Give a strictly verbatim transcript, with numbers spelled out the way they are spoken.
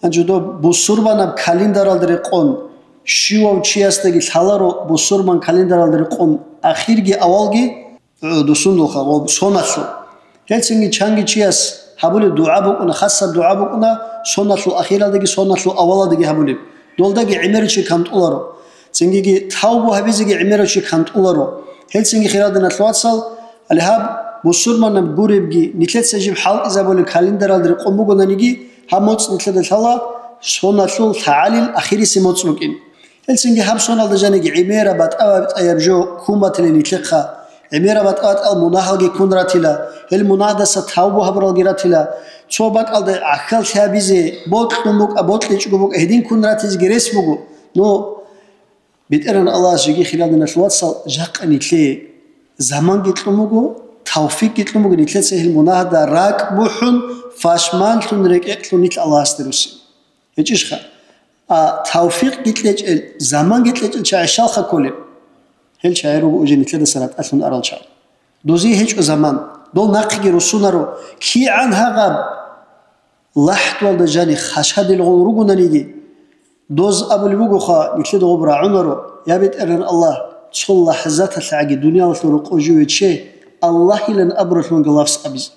Гьанже доб бусурбанаб календаралда рекъон, щивав чиясдаги лъаларо бусурбан календаралда рекъон ахирги авалги, э, дусундулха ва соналъул. Гьелцинги чанги чияс гьабулеб дугӀа букӀуна, хасаб дугӀа букӀуна, соналъул ахиралдаги соналъул авалалдаги гьабулеб. Долдаги гӀемерав чи кантӀуларо. Цингиги тавбу гьабизеги гӀемерав чи кантӀуларо. Гьелцинги, хирал диналъул вацал, гьале гьаб бусурманаб гуребги, нилъеца жиб хӀалтӀизабулеб календаралда рекъон бугонаниги, гьаб моцӀ нилъеда лъала соналъул лъагӀалил ахириси моцӀ букӀин. Гьелцинги гьаб соналда жаниги гӀемераб батӀа-батӀаяб жо ккун батила нилъехъа, гӀемераб батӀа-батӀал мунагьалги ккун ратила, гьел мунагьдаса тавбу гьабуралги ратила, цо бакӀалда гӀахьал лъабизе, бокьун букӀа, бокьичӀого букӀа, гьедин ккун ратизеги рес буго. Ну, БетӀергьан Аллагьас жеги, хирал диналъул вацал, жакъа нилъее заманги кьун буго, тавфикъги кьун буго нилъеца гьел мунагьда ракӀ бухӀун, пашманлъун, рекӀекълъун нилъ Аллагьасде руссин. ГьечӀищха? А тавфикъги кьечӀел, заманги кьечӀел чагӀи щалха кколеб? Гьел чагӀи руго уже нилъедаса ратӀалъун арал чагӀи. Дозие гьечӀо заман, дол нахъеги руссунаро, кигӀан гьагъаб лахӀдуялда жани хашадил гъол ругонаниги, доз абулеб бугоха, нилъеда гъоб рагӀунаро: «Я БетӀергьан Аллагь, цо лахӀзаталъагӀаги дуниялалъул рокъов живе че», Аллагьилан абуралъунги лафз абизе.